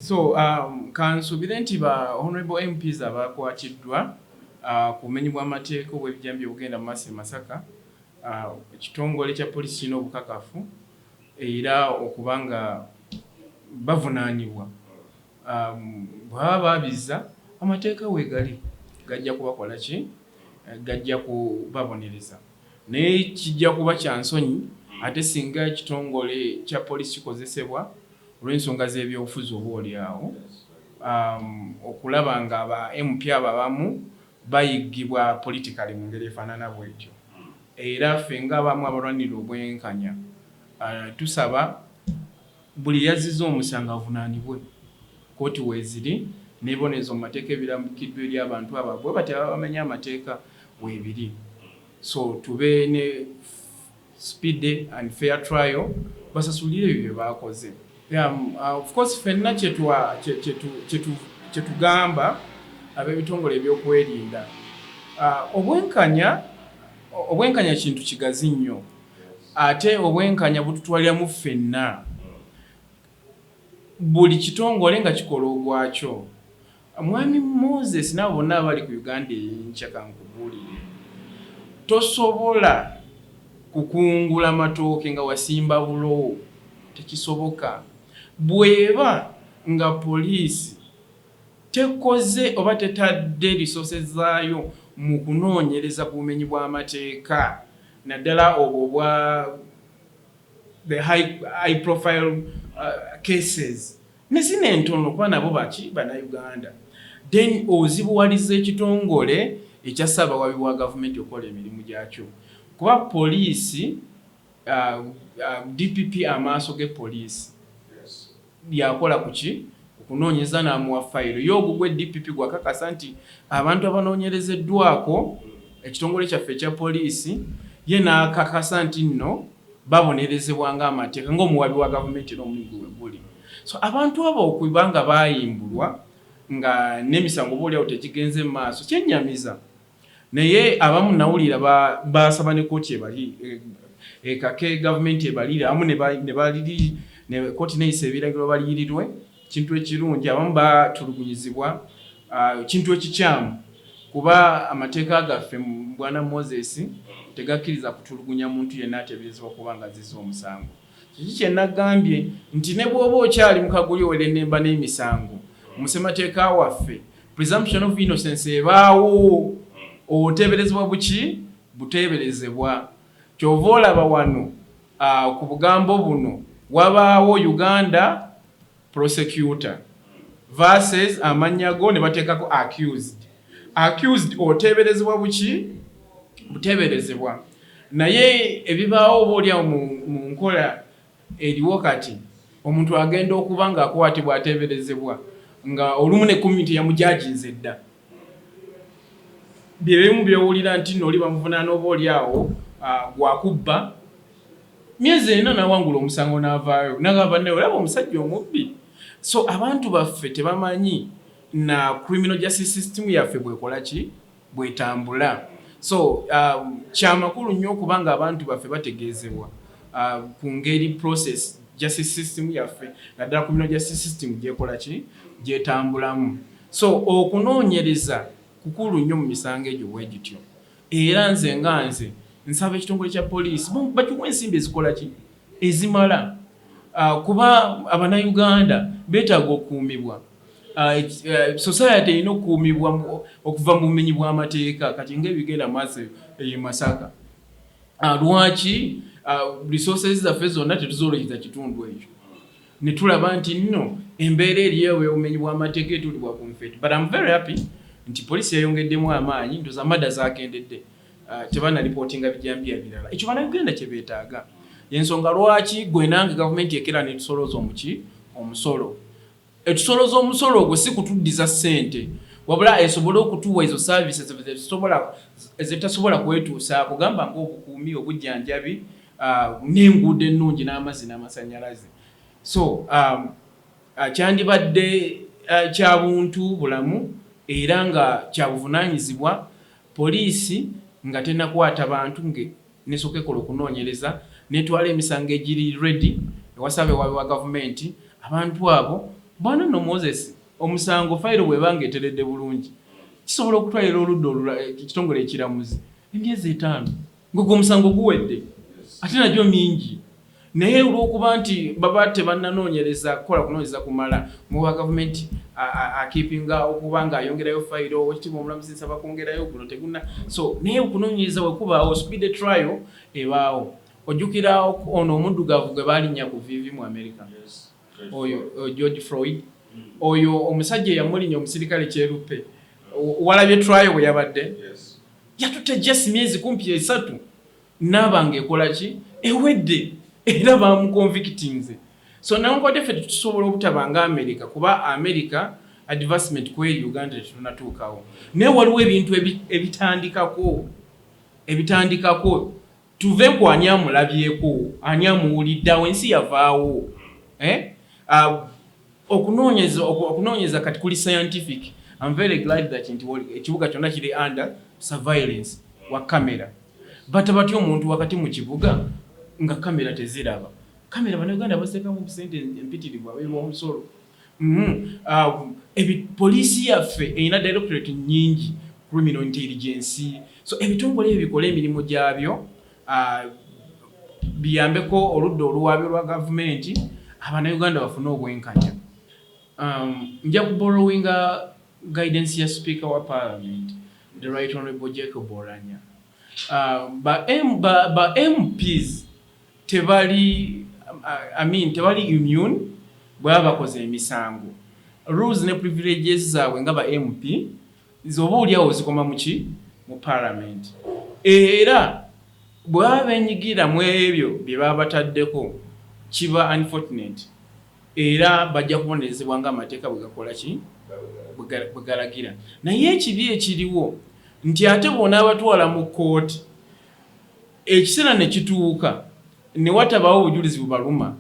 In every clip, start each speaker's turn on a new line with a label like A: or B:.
A: So kansuubire nti ba honorable MPs abakwatiddwa ku bumenyi bw'amateeka obw'ebijambiya obugenda mu maaso e Masaka, ekitongole kya poliisi kirina obukakafu era okuba nga bavunaanibwa. Bwe baba baabizza, amateeka weegali, gajja kubakola ki? Gajja kubabonereza. Naye kijja kuba kya nsonyi ate singa ekitongole kya poliisi kikozesebwa olw'ensonga z'ebyobufuzi oba oli awo okulaba nga ba MP abo abamu bayiggibwa politically mu ngeri efaanana bwetyo. Era ffe ng'abamu abalwanirira obwenkanya, tusaba buli yazzizza omusango avunaanibwe. Kkooti weeziri n'ebibonerezo mu mateeka ebirambikiddwa eri abantu abo bwe batyo ababa bamenye amateeka weebiri. So tube ne speedy and fair trial, basasulire ebyo bye baakoze. Yeah, of course ffenna kyetugamba ab'ebitongole ebyokwerinda, obwenkanya kintu kigazi nnyo, ate obwenkanya bututwaliramu ffenna, buli kitongole nga kikola ogwakyo. Mwami Moses n'abo bonna abali ku Uganda Eyenkya, kankubuulire, tosobola kukungula matooke nga wasimba bulo, tekisoboka. Bw'eba nga poliisi tekoze oba tetadde resources zaayo mu kunoonyereza ku bumenyi bw'amateeka, naddala obwo obwa the high profile cases ne zino entono, kuba nabo baki? Bannayuganda, then ozibuwaliza ekitongole ekya ssaabawabi wa gavumenti okukola emirimu gyakyo, kuba poliisi, DPP amaaso ge poliisi yakola ku ki? Okunoonyeza n'amuwa fayiro ye. Ogugwe DPP gwakakasa nti abantu abanoonyerezeddwako ekitongole kyaffe ekya poliisi, ye n'akakasa nti nno babonerezebwa ng'amateeka, ng'omuwabi wa gavumenti era omulimu gwe guli. So abantu abo okuba nga bayimbulwa nga n'emisango oba oliawo tegigenze mu maaso, kyennyamiza. Naye abamu nawulira basaba ne kooti ebali ekake gavumenti ebalire, abamu ne baliri kooti neyisa ebiragiro baliyirirwe, kintu ekirungi. Abamu batulugunyizibwa, kintu ekikyamu, kuba amateeka gaffe, bwana Moses, tegakkiriza kutulugunya muntu yenna ateeberezebwa kuba nga azizza omusango. Kiki kyenagambye nti ne bw'oba okyali mu kaguli owerennemba n'emisango, mu ssemateeka waffe presumption of innocence ebaawo, oteeberezebwa buki? Buteeberezebwa. Kyova olaba wano ku bugambo buno wabaawo Uganda prosecutor versus amannya go ne bateekako accused. Accused oteeberezebwa buki? Buteeberezebwa. Naye ebibaawo oba oliawo mu nkola eriwo kati, omuntu agenda okuba ng'akwatibwa ateeberezebwa, nga olumu ne community yamujajinze dda. Byebimu byowulira nti nno oli bamuvunaana oba oli awo gwakubba, myezi 4 nawangula omusango n'avaayo, nagamba naye olaba omusajja omubbi. So abantu baffe tebamanyi na criminal justice system yaffe bwekola ki, bwetambula. So kyamakulu nnyo okuba nga abantu baffe bategeezebwa ku ngeri process justice system yaffe, naddala criminal justice system, gyekola ki, gyetambulamu. So okunoonyereza kukulu nnyo mu misango egyo bwe gityo. Era nze nga nze nsaba ekitongole kya poliisi bakiwa ensimbi ezikola ki? Ezimala, kuba abannayuganda beetaaga okukuumibwa. Society erina okukuumibwa okuva mu bumenyi bw'amateeka kati ngaebigenda maaso e Masaka. Lwaki resources zaffe zonna tetuzolekeza kitundu ekyo ne tulaba nti nno embeera eriyo ey'obumenyi bw'amateeka etuulibwa ku nfeeti? But I'm very happy nti poliisi yayongeddemu amaanyi, ndoza mada zakendedde, tebanalipootinga bijambiya birala. Ekyo bannayuganda kye beetaaga. Yensonga lwaki gwe nange gavumenti ekera netusoloza omuki? Omusolo. Etusoloza omusolo ogwo si kutuddiza ssente, wabula esobole okutuwa ezo services ezitasobola kwetuusaako, gamba ngaobukuumi, obujjanjabi, n'enguudo ennungi, n'amazzi n'amasannyalaze. So kyandibadde kya buntu bulamu era nga kyabuvunaanyizibwa poliisi nga tenakwata bantu nesooka ekola okunoonyereza, netwala emisango egiri ready ewasaba ewaabi wa gavumenti abantu abo. Bwana nno Moses, omusango fayiro bw'eba ng'eteredde bulungi, kisobola okutwalira oludda olula ekitongole ekiramuzi emyezi 5 ng'ogwo omusango guwedde, ate nagyo mingi. Naye olw'okuba nti baba tebannanoonyereza kukola kunoonyereza kumala, muwa gavumenti akeepinga okuba ng'ayongerayo fayiro. Ekitiibwa omulamuzi, nsaba kwongerayo guno teguna. So naye okunoonyereza bwe kubaawo, speed trial ebaawo. Ojjukira ono omuddugavu gwe baalinnya ku vivi mu America, oyo George Floyd, oyo omusajja eyamulinnya, omusirikale kyeruppe, walabye trial bwe yabadde? Yatutte just myezi kumpi 3 naaba ng'ekola ki, ewedde, era bamuconvictinze. So newankubadde ffe tetusobola obutaba nga America, kuba America advancement kweri Uganda tetunatuukawo, naye waliwo ebintu ebitandikako. Tuve ku ani amulabyeko, ani amuwulidde, awo ensi yavaawo, eh? Okunoonyeza kati kuli scientific. I'm very glad that nti ekibuga kyonna kiri under surveillance wa kamera. Bata batya omuntu wakati mu kibuga nga kamera teziraba? Kamera Bannayuganda baseekamu sente empitirivu, abeerwa omusolo. Poliisi yaffe erina directorate nyingi, criminal intelligence. So ebitongole ebyo bikole emirimu gyabyo, biyambeko oludda oluwaabi lwa gavumenti, Abannayuganda bafune obwenkanya. Nja kuborrowinga guidance ya Speaker wa Parliament, the Right Honorable Jacob Oulanyah. Ba MPs tebali, I mean, tebali immune bwe baba bakoze emisango. Rules ne privileges zaabwe nga ba MP zoba oliawo zikoma muki? Mu Parliament. Era bwe baba benyigira mu ebyo bye baba bataddeko, kiba unfortunate, era bajja kubonerezebwa nga amateeka bwe gakola ki, bwe galagira. Naye ekibi ekiriwo nti ate bw'onaabatwala mu kkooti, ekiseera ne kituuka ne watabaawo obujulizi bubaluma,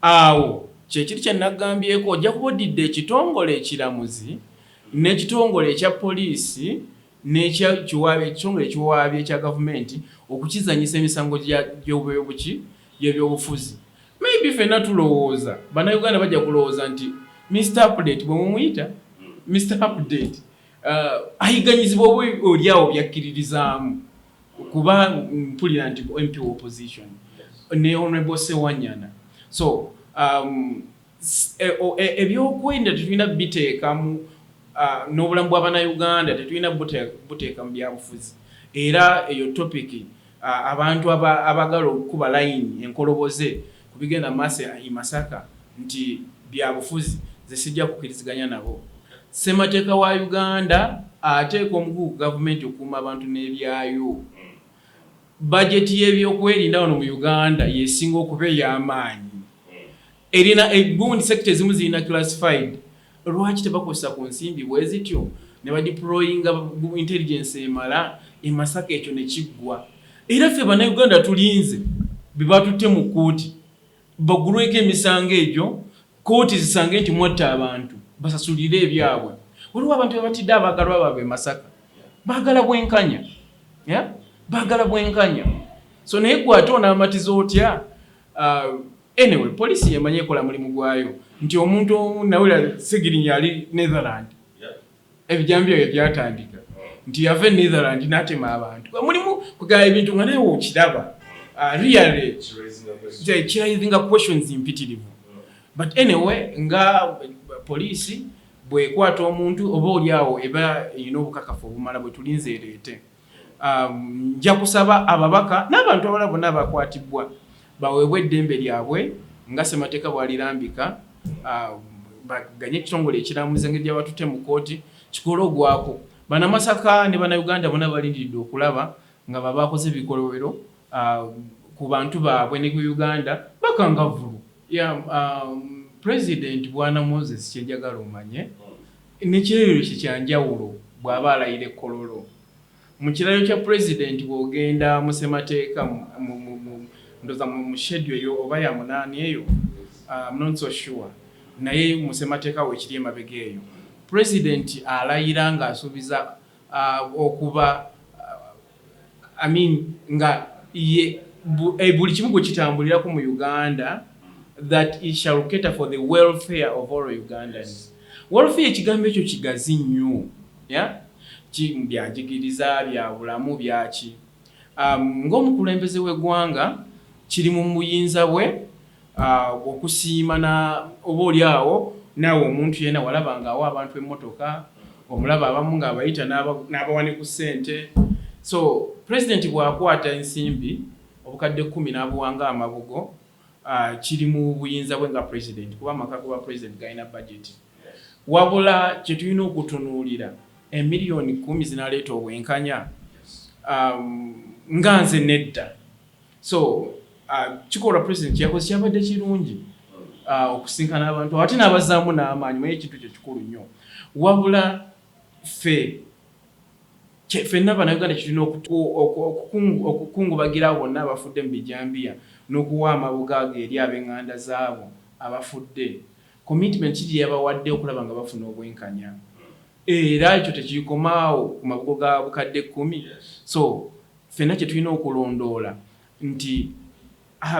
A: awo kyekiri kye nagambyeko, ojja kuba odidde ekitongole ekiramuzi n'ekitongole ekya poliisi n'ekitongole ekiwaabi ekya gavumenti okukizanyisa emisango gy'obwebuki gy'ebyobufuzi. Maybe ffenna tulowooza, Bannayuganda bajja kulowooza nti Mr Update, bwe mumuyita Mr Update, ayiganyizibwa oba oli awo byakkiririzaamu, kuba mpulira nti MP opposition ne Honorable Sewanyana. So ebyokwerinda tetulina biteekamu n'obulamu bw'Abannayuganda tetulina buteeka mu byabufuzi. Era eyo topic, abantu abagala okukuba layini enkoloboze ku bigenda maaso e Masaka nti byabufuzi, ze sijja kukkiriziganya nabo. Ssemateeka wa Uganda ateeka omugugu ku gavumenti okukuuma abantu n'ebyayo. Bajeti y'ebyokwerinda wano mu Uganda yesinga okuba ey'amaanyi. Erina egundi, sector ezimu zirina classified. Lwaki tebakozesa ku nsimbi bwe zityo ne badeployinga intelligence emala e Masaka, ekyo ne kiggwa? Era ffe Bannayuganda tulinze be batutte mu kkooti bagulweko emisango egyo, kooti zisange nti mwatta abantu, basasulire ebyabwe. Waliwo abantu bebatidde abaagalwa baabwe e Masaka, baagala bwenkanya, yeah? Baagala bwenkanya. So naye gwe ate onaamatiza otya? Anyway, poliisi yemanyi ekola mulimu gwayo nti omuntu nawulira Segirinya ali Netherland, ebijambiya bye byatandika nti yava e Netherland n'atema abantu. Mulimu kugala ebintu nga naye okiraba, really kiraisinga questions mpitirivu. But anyway, nga poliisi bwekwata omuntu, oba oli awo eba erina obukakafu obumala bwe tulinze ereete. Nja kusaba ababaka n'abantu abalala bonna abakwatibwa baweebwe eddembe lyabwe nga ssemateeka bw'alirambika, baganye ekitongole ekiramuzi engeri gy'abatutte mu kkooti kikole ogwako. Bannamasaka ne Bannayuganda bonna balindiridde okulaba nga babakoze ebikolobero ku bantu baabwe ne ku Uganda bakangavvulu. Yeah, President Bwana Moses, kyenjagala omanye, nekirayiro kye kyanjawulo bw'aba alayira ekkololo. Mu kirayiro kya president, bw'ogenda mu ssemateeka, ndoza mu schedule eyo oba ya munaani eyo, I'm not so sure, naye mu ssemateeka wekiri emabega eyo, president alayira ng'asuubiza okuba, I mean, nga ye buli kimu gwe kitambulirako mu Uganda. That it shall cater for the welfare of all Ugandans. Welfare, ekigambo ekyo kigazi nnyo, yeah? Byanjigiriza, bya bulamu, byaki. Ng'omukulembeze w'eggwanga, kiri mu buyinza bwe okusiima na oba oli awo naawe omuntu yenna walaba ng'awa abantu emmotoka, omulaba abamu ng'abayita n'abawa ne ku ssente. So Pulezidenti bw'akwata ensimbi 10,000 n'abuwanga amabugo, kiri mu buyinza bwe nga Pulezidenti, kuba amaka goba Pulezidenti galina budget. Wabula kye tulina okutunuulira, 10,000,000 zinaleeta obwenkanya? Nga nze nedda. So kikolwa Pulezidenti kyeyakoze kyabadde kirungi, okusinkana abantu ate n'abazaamu n'amaanyi, naye ekintu kyo kikulu nnyo. Wabula ffe ffenna Bannayuganda kitulina okukungubagira bonna abafudde mu bijambiya n'okuwa amabugo ago eri ab'eŋŋanda zaabo abafudde. Commitment kiri yabawadde okulaba nga bafuna obwenkanya, era ekyo tekikomaawo ku mabugo ga 10,000. So ffenna kye tulina okulondoola nti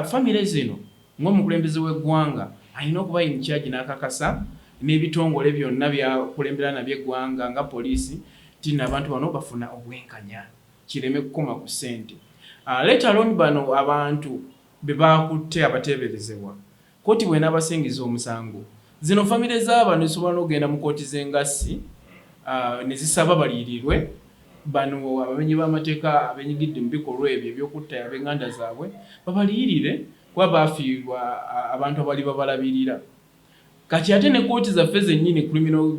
A: famire zino, ng'omukulembeze w'eggwanga alina okuba in charge n'akakasa n'ebitongole byonna byakulembera nabyo eggwanga nga poliisi nti nno abantu bano bafuna obwenkanya, kireme kukoma ku ssente. Let alone bano abantu be bakutte abateeberezebwa, kooti bw'enaabasingiza omusango, zino famire z'abano zisobola n'okugenda mu kooti z'engassi ne zisaba baliyirirwe bano abamenyi b'amateeka abenyigidde mu bikolwa ebyo ebyokutta ab'eŋŋanda zaabwe, babaliyirire kuba bafiirwa abantu abali babalabirira. Kati ate ne kooti zaffe zennyini, criminal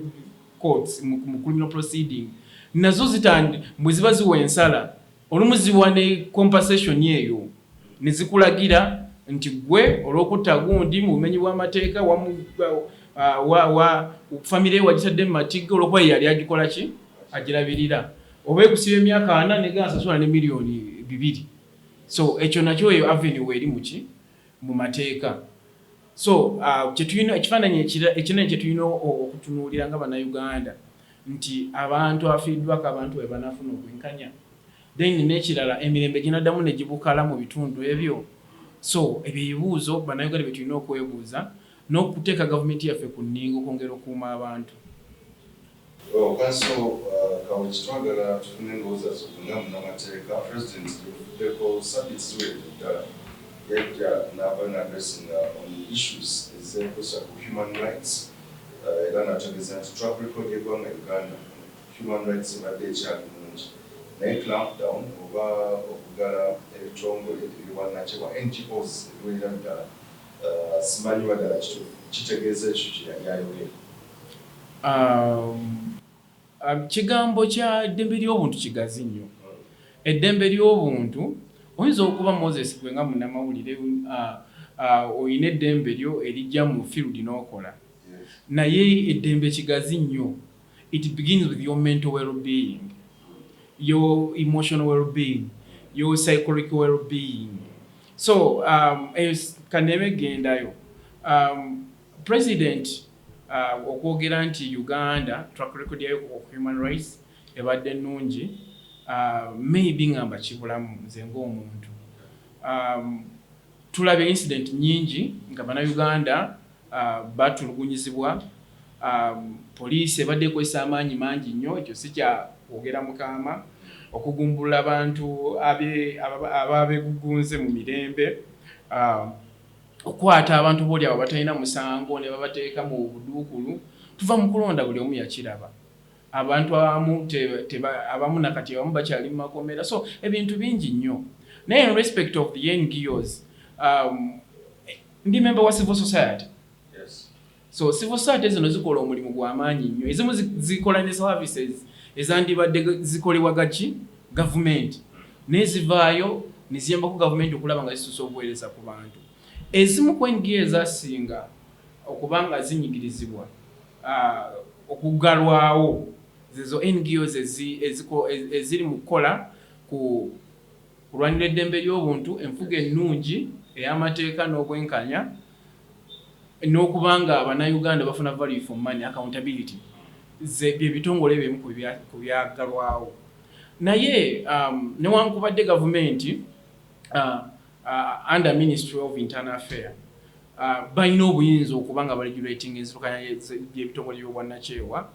A: courts, mu criminal proceeding nazo zitandi bwe ziba ziwa ensala, olumu ziwa ne compensation eyo ne zikulagira nti gwe olw'okutta gundi mu bumenyi bw'amateeka wa famire wagitadde mu matigga olw'okuba ye yali agikola ki, agirabirira, oba ekusiba emyaka 40 negansasula ne 2 miliyoni. So ekyo nakyo, eyo avenue eri muki mu mateeka. So kyetulina ekifaananyi ekinene kyetulina okutunuulira nga Bannayuganda nti abantu afiiriddwako abantu bwe banafuna obwenkanya, then n'ekirala, emirembe ginaddamu ne gibukala mu bitundu ebyo. So ebyo ebibuuzo Bannayuganda bye tulina okwebuuza n'okuteeka gavumenti yaffe ku nninga okwongera okukuuma abantu.
B: Counsel Kawuki, twagala tufune endowooza zo nga munnamateeka. President gyebuvuddeko, sabiti ziweredde ddala, yajja n'ava n'addressinga on issues ezekuusa ku human rights, era n'ategeeza nti track record y'eggwanga Uganda human rights ebadde ekyali nnungi, naye clampdown oba okugala ebitongole ebyobwannakyewa, NGOs ebiwerera ddala, simanyi ddala kituufu kitegeeza ekyo kye yali ayogera.
A: Kigambo kya ddembe ly'obuntu kigazi nnyo. Eddembe ly'obuntu, oyinza okuba Moses gwe nga munnamawulire, oyina eddembe lyo erijja mu field n'okola, naye eddembe kigazi nnyo. It begins with your mental well-being, your emotional well-being, your psychological well-being. So eyo kaneme gendayo. President okwogera nti Uganda track record yayo ku human rights ebadde nnungi, maybe ngamba kibulamu nze ng'omuntu. Tulabye incident nyingi nga Bannayuganda batulugunyizibwa, poliisi ebadde ekozesa amaanyi mangi nnyo, ekyo si kya kwogera mukama, okugumbulula abantu ababegugunze mu mirembe, okukwata abantu booli abo batalina musango ne babateeka mu buduukulu. Tuva mu kulonda, buli omu yakiraba, abantu abamu abamu nakati abamu bakyali mu makomera. So ebintu bingi nnyo, naye in respect of the NGOs, ndi member wa civil society. So civil society zino zikola omulimu gw'amaanyi nnyo. Ezimu zikola ne services ezandibadde zikolebwa gaki gavumenti, naye zivaayo ne ziyambako gavumenti okulaba nga zituusa obuweereza ku bantu. Ezimu ku NGO ezasinga okuba nga zinyigirizibwa, okuggalwawo, zezo NGOs eziri mu kukola ku kulwanira eddembe ly'obuntu, enfuga ennungi ey'amateeka n'obwenkanya, n'okuba nga Bannayuganda bafuna value for money, accountability. Bye bitongole ebimu ku byaggalwawo. Naye newankubadde gavumenti, under Ministry of Internal Affair, Balina obuyinza okuba nga baregulating enzirukanya y'ebitongole by'obwannakyewa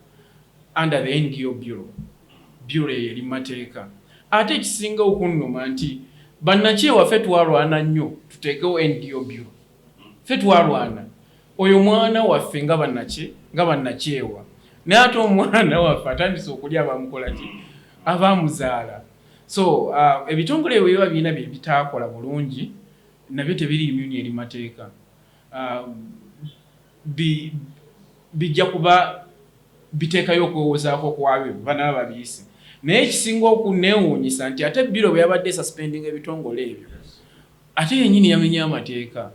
A: under the NGO Bureau. Bureau eyo eri mu mateeka. Ate ekisinga okunnuma nti bannakyewa ffe twalwana nnyo tuteekewo NGO Bureau. Ffe twalwana, oyo mwana waffe nga bannakyewa, naye ate omwana waffe atandise okulya abamukola ki, abamuzaala. So ebitongole ebyo biba birina bye bitaakola bulungi, nabyo tebiri immune eri mateeka. Bijja kuba biteekayo okwewozaako kwabyo banaba babiyise. Naye ekisinga okuneewuunyisa nti ate bureau bwe yabadde suspending ebitongole ebyo, ate yennyini yamenye amateeka,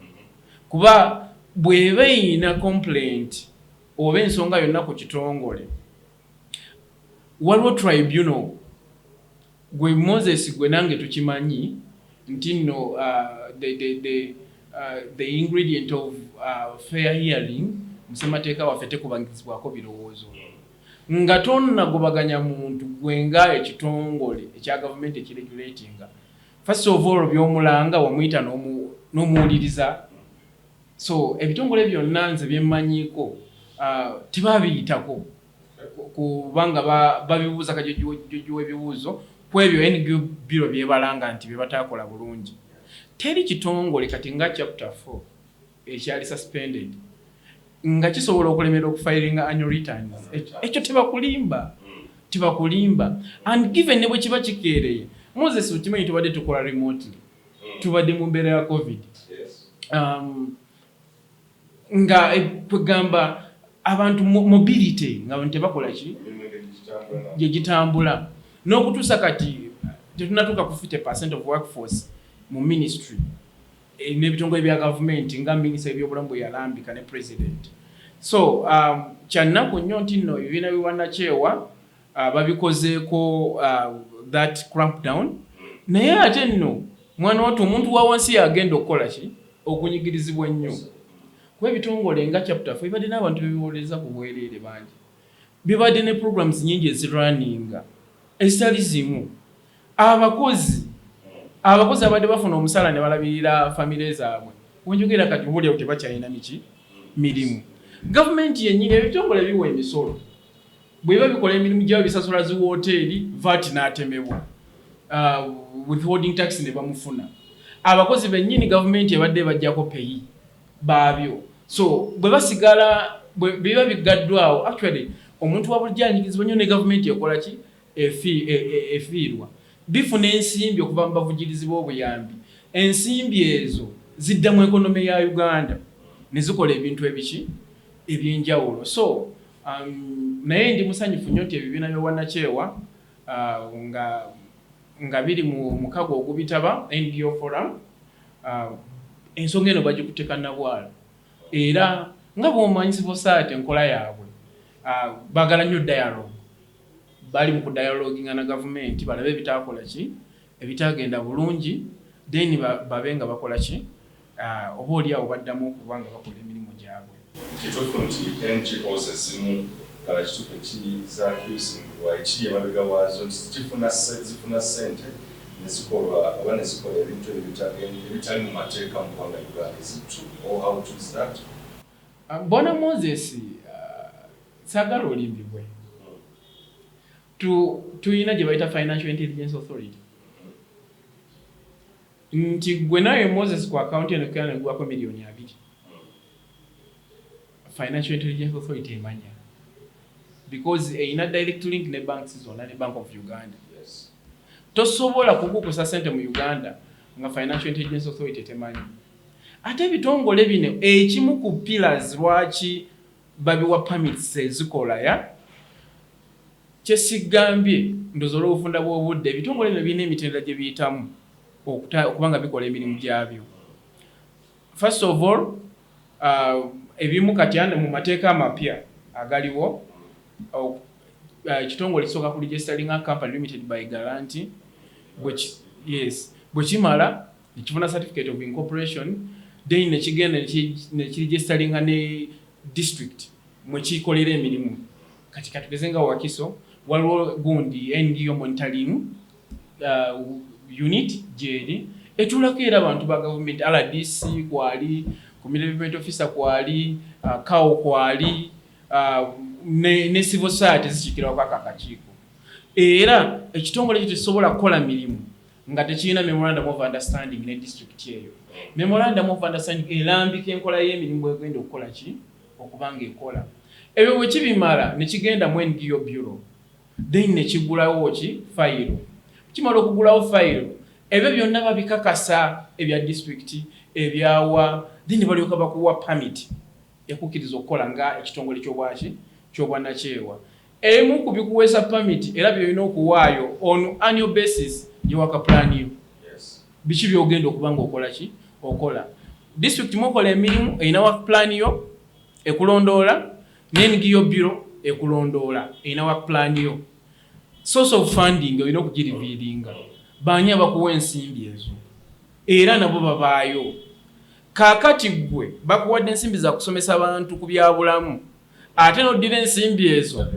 A: kuba bw'eba eyina complaint oba ensonga yonna ku kitongole, waliwo tribunal. Gwe Moses, gwe nange tukimanyi nti nno the ingredient of fair hearing musemateeka waffe tekubangizibwako birowoozo. Nga tonnagobaganya muntu, gwe nga ekitongole ekya gavumenti ekiregulatinga, first of all byomulanga wamuyita n'omuwuliriza. So ebitongole byonna nze byemmanyiiko tebabiyitako kubanga babibuuza kajojowa ebibuuzo ku ebyo NGO Bureau byebalanga nti bye bataakola bulungi. Teri kitongole kati nga Chapter 4 ekyali suspended nga kisobola okulemera okufilinga annual returns. Ekyo tebakulimba, tebakulimba. And given ne bwe kiba kikeereye, Moses, okimanyi tubadde tukola remotely, tubadde mu mbeera ya COVID, nga kwegamba abantu mobility nga abantu tebakola ki gye gitambula. N'okutuusa kati tetunatuuka ku 50% of workforce mu ministry n'ebitongole bya gavumenti nga minisita ebyobulamu bwe yalambika ne president. So kyannaku nnyo nti nno ebibiina by'obwannakyewa babikozeeko that crackdown. Naye ate nno mwana wattu, omuntu wa wansi yagenda okukola ki, okunyigirizibwa ennyo, kuba ebitongole nga Chapter 4 bibadde n'abantu bebiwolereza ku bwereere bangi, bibadde ne programs nyingi ezirunninga ezitali zimu, abakozi abadde bafuna omusala ne balabirira famire zaabwe. Wenjogera kati obaoliawo tebakyalina miki mirimu. Gavumenti yennyini, ebitongole biwa emisolo, bwe biba bikola emirimu gyabyo bisasula zi woteeri VAT n'atemebwa, withholding tax ne bamufuna. Abakozi bennyini gavumenti ebadde ebajjako PAYE baabyo. So bwe basigala biba biggaddwawo, actually omuntu wa bulijjo anyigirizibwa nnyo, ne gavumenti ekola ki, efiirwa. Bifuna ensimbi okuva mu bavugirizi b'obuyambi. Ensimbi ezo zidda mu economy ya Uganda ne zikola ebintu ebiki ebyenjawulo. So naye ndi musanyufu nnyo nti ebibiina by'obwannakyewa nga biri mu mukago ogubitaba NGO Forum, ensonga eno bagikuteeka nabwala. Era nga bw'omanyi civil society enkola yaabwe, baagala nnyo dialogue. Bali mu kudialoginga na gavumenti balabe ebitakola ki, ebitagenda bulungi, then babe nga bakola ki, oba oli awo baddamu okuba nga bakola emirimu gyabwe.
B: Kituufu nti NGOs ezimu ddala kituufu ekizaccusingibwa ekiri emabega waazo nti zifuna ssente nezikolwa oba nezikola ebintu ebyo ebitali mu mateeka mu ggwanga Uganda? Is it true or how true is that?
A: Bwana Moses, saagala olimbibwe. Tuyina gye bayita Financial Intelligence Authority, nti gwe nawe Moses ku akawunti eno kera negwako 20 million, Financial Intelligence Authority emanya, because erina direct link ne banks zonna ne Bank of Uganda. Tosobola kukukusa sente mu Uganda nga Financial Intelligence Authority temanyi. Ate ebitongole bino, ekimu ku pillars lwaki babiwa permits ezikola ya kyesigambye ndoza olw'obufunda bw'obudde, ebitongole bino birina emitendera gye biyitamu okuba nga bikola emirimu gyabyo. First of all, ebimu kati mu mateeka amapya agaliwo, ekitongole kisooka ku registeringa company limited by guarantee. Yes, bwe kimala nekifuna certificate of incorporation, then nekigenda nekiregisteringa ne district mwekikolera emirimu. Kati katugeze nga Wakiso waliwo gundi NGO monitoring unit gyeri etuulako, era abantu ba gavumenti, RDC kwali, Community development officer kwali, CAO kwali, ne civil society zikiikirwako ako akakiiko. Era ekitongole ekyo tekisobola kukola mirimu nga tekirina memorandum of understanding ne district eyo. Memorandum of understanding erambika enkola y'emirimu bwegenda okukola ki, okuba nga ekola. Ebyo bwe kibimala ne kigenda mu NGO Bureau, then ne kigulawo ki fayiro. Kimala okugulawo fayiro, ebyo byonna babikakasa, ebya district, ebyawa, then balyoka bakuwa permit ekukkiriza okukola nga ekitongole ky'obwaki, ky'obwannakyewa. Emu ku bikuweesa permit era byolina okuwaayo on annual basis ye work plan yo. Biki byogenda okuba nga okola ki, okola. District mukola emirimu erina work plan yo ekulondoola, ne NGO Bureau ekulondoola, erina work plan yo. Source of funding olina okugirevealinga, baani abakuwa ensimbi ezo, era nabo babaayo. Kaakati ggwe bakuwadde ensimbi za kusomesa abantu ku byabulamu, ate n'oddira ensimbi ezo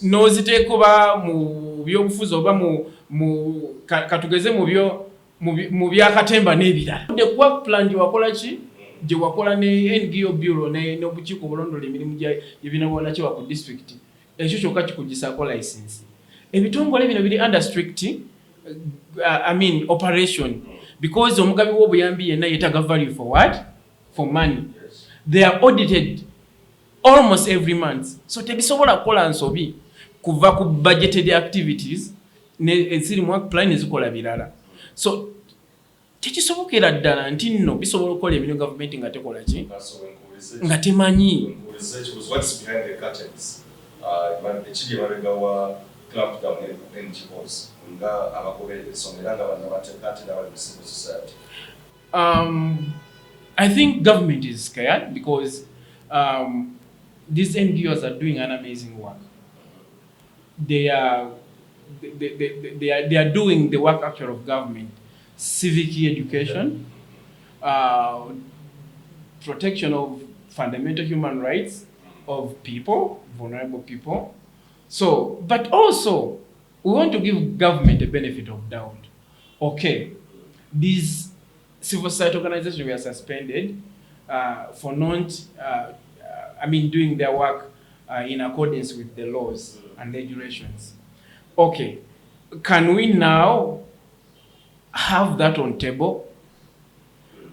A: n'oziteeka oba mu byobufuzi oba mu katugeze mu byakatemba n'ebirala. The work plan gye wakola ki, gye wakola ne NGO Bureau n'obukiiko obulondola emirimu gy'ebibiina bwannakyewa ku district, ekyo kyokka kikugisaako license. Ebitongole bino biri under strict I mean, operation, because omugabi w'obuyambi yenna yeetaaga value for what? For money. They are audited almost every month, so tebisobola kukola nsobi kuva ku budgeted activities eziri mu work plan ezikola birala. So tekisobokera ddala nti nno bisobola okukola emirimu gavumenti nga tekola ki, nga temanyi.
B: What's behind the curtains? Ekiri emabega wa clampdown NGOs nga abagoberera ensonga era nga bannamateeka ate n'abali mu civil society?
A: I think government is scared because these NGOs are doing an amazing work. They are doing the work actually of government, civic education, protection of fundamental human rights of people, vulnerable people. So, but also we want to give government a benefit of doubt. Okay, these civil society organizations were suspended for not, I mean, doing their work in accordance with the laws and regulations. Okay, can we now have that on table?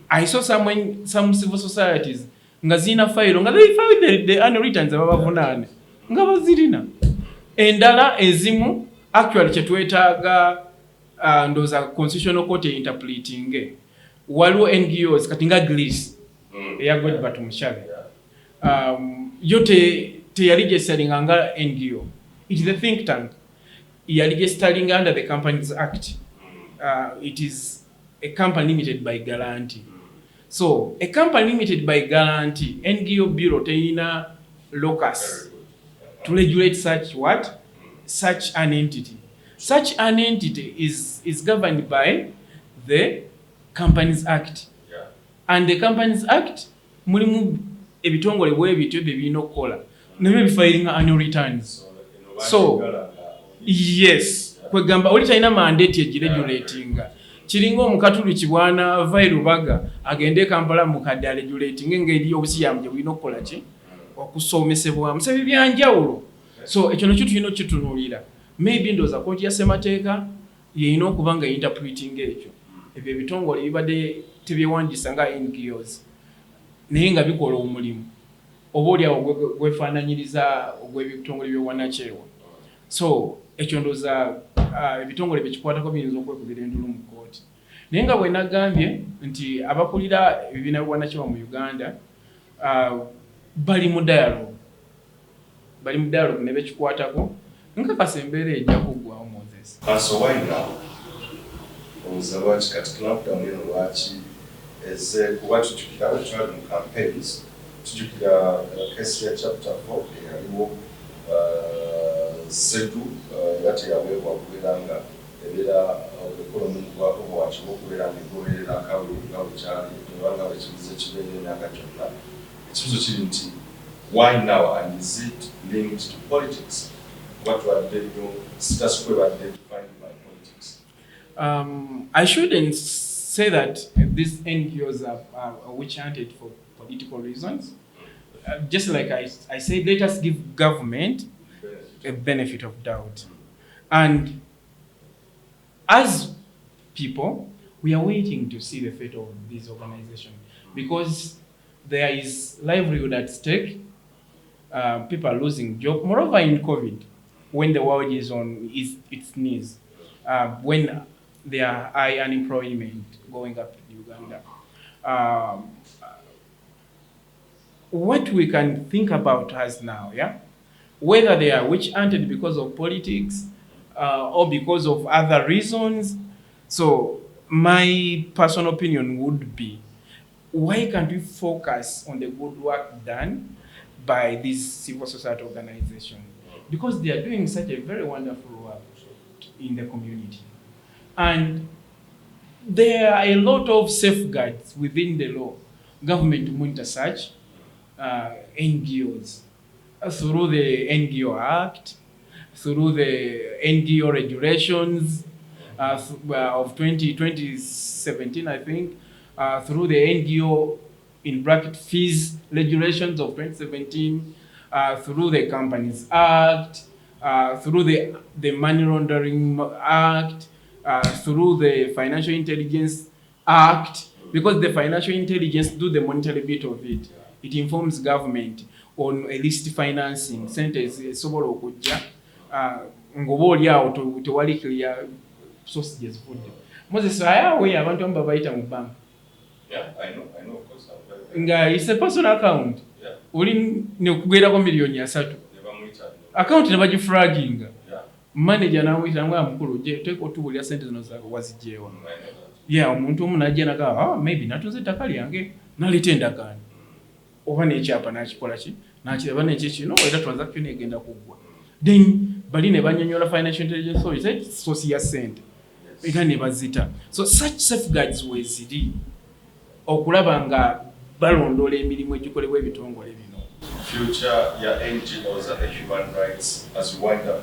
A: I saw some civil societies nga zirina fayiro nga they filed the annual returns ababavunaane nga bazirina. Endala ezimu actually kyetwetaaga, ndowooza Constitutional Court interpreting. Waliwo NGOs kati nga GLIS eya Godber Tumushabe, yo teyaregisteringa nga NGO. It is a think tank, yaregisteringa under the Companies Act. It is a company limited by guarantee. So a company limited by guarantee, NGO Bureau teyina locus to regulate such what? Such an entity. Such an entity is governed by the Companies Act. And the Companies Act mulimu ebitongole bwe bityo bye birina okukola nabyo bifilinga annual returns. So, yes, kwegamba oli talina mandate egiregulatinga. Kiringa omukatuliki bw'anaava e Lubaga agende e Kampala mukadde aregulatinga engeri obusiraamu gye bulina okukola ki, okusomesebwamu. So ebyo byanjawulo, so ekyo nakyo tulina okukitunuulira. Maybe ndowooza kooti ya ssemateeka yeyina okuba nga interpreting ekyo. Ebyo ebitongole bibadde tebyewandiisa nga NGOs naye nga bikola omulimu oba oli awo gwefaananyiriza ogw'ebitongole by'obwannakyewa. So ekyo ndowooza ebitongole byekikwatako biyinza okwekubira endulu mu kkooti. Naye nga bwe nagambye nti abakulira ebibiina by'obwannakyewa mu Uganda bali mu dialogue, bali mu dialogue ne bekikwatako, nkakasa embeera ejja kuggwawo, Moses.
B: Counsel, why now? Olowooza lwaki kati clampdown eno, lwaki eze? Kuba tujjukira bwe twali mu campaigns, tujjukira case ya Chapter 4 eyaliwo, CEDU era teyaweebwa kubeera nga ebeera ekola omulimu gwa Overwatch oba okubeera nga egoberera akalulu nga bwekyali oba nga bwekibuzo kibeera emyaka gyonna. Ekibuzo kiri nti why now, and is it linked to politics? Kuba tubadde nnyo status quo ebadde defined by politics.
A: I shouldn't say that these NGOs are witch hunted for political political reasons. Just like I said, let us give government a benefit of doubt. And as people, we are waiting to see the fate of this organization because there is livelihood at stake. People are losing jobs. Moreover, in COVID, when the world is on its knees, when there are high unemployment going up in Uganda, what we can think about as now, yeah, whether they are witch hunted because of politics or because of other reasons. So my personal opinion would be, why can't we focus on the good work done by these civil society organizations? Because they are doing such a very wonderful work in the community. And there are a lot of safeguards within the law. Government monitor such NGOs through the NGO Act, through the NGO regulations of 2017, I think, through the NGO in bracket fees regulations of 2017, through the Companies Act, through the Money Laundering Act, through the Financial Intelligence Act, because the financial intelligence do the monetary bit of it. It informs government on illicit financing, sente esobola okujja ng'oba oli awo tewali clear source gye zivudde. Moses, ayawe abantu abamu babayita mu bank.
B: Yeah, I know, of course. I'm very,
A: Nga it's a personal account. Oli nekugerako miliyoni 30.
B: Ne bamuyita.
A: Account ne bagiflaginga. Manager namuyita nga mukulu je teeka otubuulira sente zino waziggyewa.
B: I know that.
A: Yeah, omuntu omu najja naga, ah, maybe natunze ettaka lyange, naleeta endagaano oba n'ekyapa nakikola ki nakiraba neki kino era transaction egenda kuggwa, then bali ne banyonyola Financial Intelligence Authority source ya sente era ne bazita. So such safeguards weeziri okulaba nga balondoola emirimu egikolebwa ebitongole bino.
B: Future ya NGOs and the human rights, as we wind up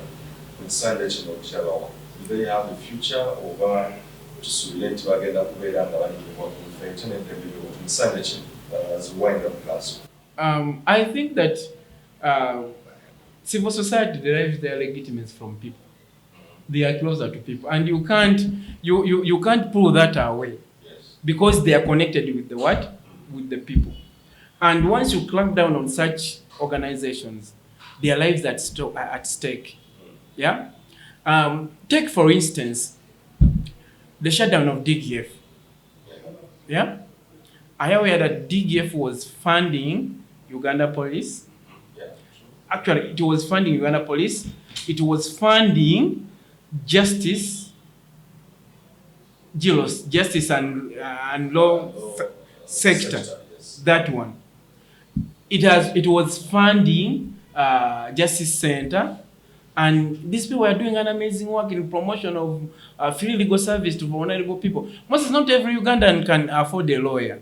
B: mu kisanja kino kirabawa, do they have a future oba tusuubire nti bagenda kubeera nga balinyibwa ku nfeete n'eddembe ly'obuntu mu kisanja kino, as we wind up class?
A: I think that civil society derives their legitimacy from people. They are closer to people, and you can't pull that away because they are connected with the what? With the people. And once you clamp down on such organizations, their lives are at stake. Yeah. Take for instance the shutdown of DGF. Yeah. Are you aware that DGF was funding Uganda Police?
B: Yeah.
A: Actually, it was funding Uganda Police. It was funding justice, JLOS, justice and law
B: Law,
A: sector.
B: Yes.
A: That one. It was funding Justice Center, and these people are doing an amazing work in promotion of free legal service to vulnerable people. Most not every Ugandan can afford a lawyer.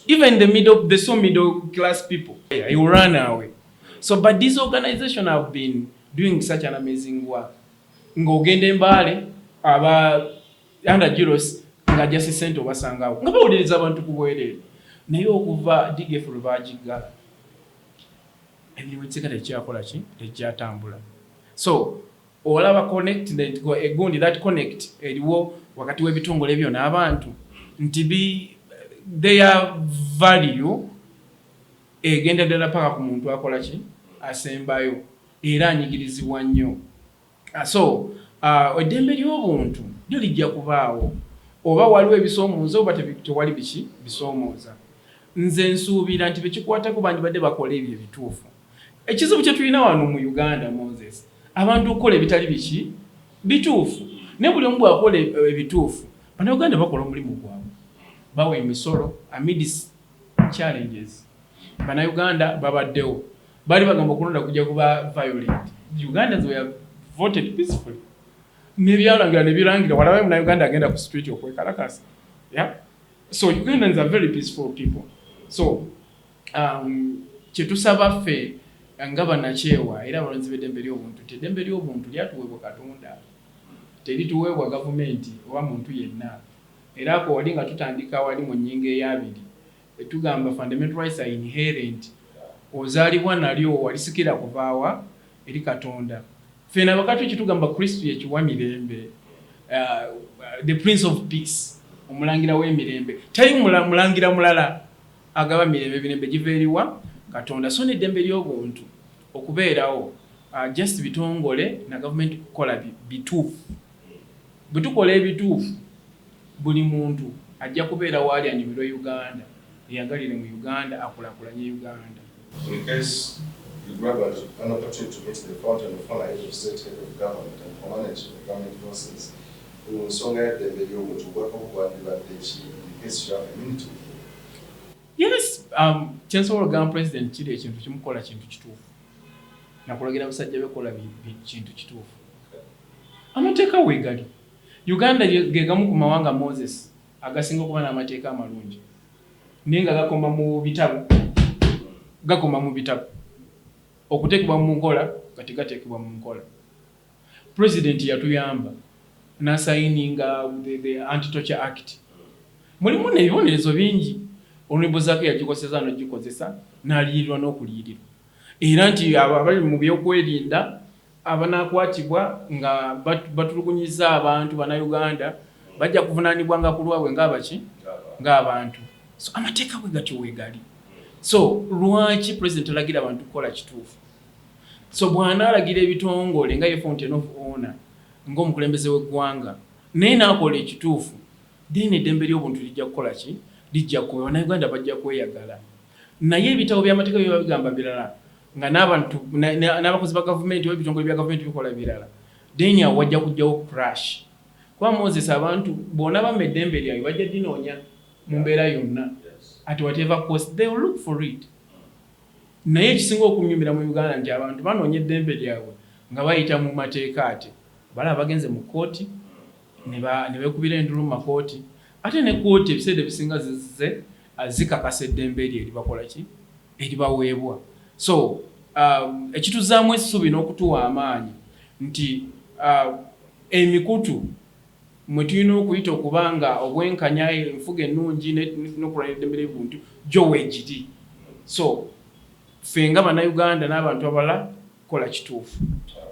A: Even the so middle class people, yeah, you run away. So, but this organization have been doing such an amazing work. Ng'ogenda Embaale aba under JLOS nga Justice Center obasangawo nga bawuliriza abantu ku bwereere, naye okuva DGF lwe bagiggala emirimu ekiseera tekyakola ki tekyatambula. So olaba connect egundi that connect eriwo wakati w'ebitongole ebyo n'abantu nti their value egenda ddala paka ku muntu akola ki asembayo era anyigirizibwa nnyo. So eddembe ly'obuntu lyo lijja kubaawo oba waliwo ebisoomooza oba tewali biki bisoomooza. Nze nsuubira nti bekikwatako bandibadde bakola ebyo ebituufu. Ekizibu kye tulina wano mu Uganda, Moses, abantu okukola ebitali biki bituufu, naye buli omu bw'akola ebituufu, Bannayuganda bakola omulimu gwabwe, bawa emisolo amidst challenges. Bannayuganda babaddewo baali bagamba okulonda kujja kuba violent. Ugandans were voted peacefully nebyalangira nebirangira walabayo Munnayuganda agenda ku street okwekalakasa. Yeah, so Ugandans are very peaceful people. So kyetusaba ffe nga bannakyewa era abalonzi b'eddembe ly'obuntu nti eddembe ly'obuntu lyatuweebwa Katonda, terituweebwa gavumenti oba muntu yenna. Era ako wali nga tutandika wali mu nnyingo eyabiri. Tugamba fundamental rights are inherent, ozaalibwa nalyo, walisikira kuvaawa eri Katonda. Ffena Abakatoliki tugamba Kristu yekiwa mirembe, the Prince of Peace, omulangira w'emirembe. Tali mulangira mulala agaba mirembe, mirembe giva eriwa Katonda. So n'eddembe ly'obuntu okubeerawo, just bitongole na gavumenti kukola bituufu. Bwe tukola ebituufu, buli muntu ajja kubeera waali anyumirwe Uganda, eyagalire mu Uganda, akulaakulanye Uganda.
B: In case you grab an opportunity to meet the fountain of honor, head of state, head of government, and commander in chief of government forces, ku nsonga y'eddembe ly'obuntu, obubaka bwandibadde ki, in case you have a minute with him?
A: Yes, kyensobola okugamba President kiri ekintu kimukola kintu kituufu, nakulagira basajja bekola kintu kituufu. Amateeka weegali. Uganda ge gamu ku mawanga, Moses, agasinga okuba n'amateeka amalungi, naye nga gakoma mu bitabo, gakoma mu bitabo. Okuteekebwa mu nkola nga tegateekebwa mu nkola. President yatuyamba n'asayininga the Anti-Torture Act. Mulimu n'ebibonerezo bingi. Olwimbo zaake yagikozesa n'ogikozesa n'aliyirirwa n'okuliyirirwa, era nti abo abali mu byokwerinda abanaakwatibwa nga batulugunyiza abantu Bannayuganda bajja kuvunaanibwanga ku lwabwe ng'abaki, ng'abantu. So amateeka bwe gatyo weegali. So lwaki President alagira abantu kukola kituufu? So bw'anaalagira ebitongole nga ye fountain of honor, ng'omukulembeze w'eggwanga, naye n'akola ekituufu, then eddembe ly'obuntu lijja kukola ki? Lijja kuba Bannayuganda bajja kweyagala. Naye ebitabo by'amateeka biba bigamba birala, nga n'abantu n'abakozi ba gavumenti oba ebitongole bya gavumenti bikola birala, then awo wajja kujjawo clash. Kuba Moses, abantu bw'ona bama eddembe lyabwe, bajja ginoonya mu mbeera yonna, at whatever cost they will look for it. Naye ekisinga okunyumira mu Uganda nti abantu banoonya eddembe lyabwe nga bayita mu mateeka, ate balaba bagenze mu kkooti ne beekubira endulu mu makooti, ate ne kkooti ebiseera ebisinga zizze zikakasa eddembe eryo eribakola ki, eribaweebwa. So ekituzaamu essuubi n'okutuwa amaanyi nti emikutu mwe tulina okuyita okuba nga obwenkanya, enfuga ennungi n'okulwanira eddembe ly'obuntu gyo weegiri. So ffe nga Bannayuganda n'abantu abalala, kola kituufu.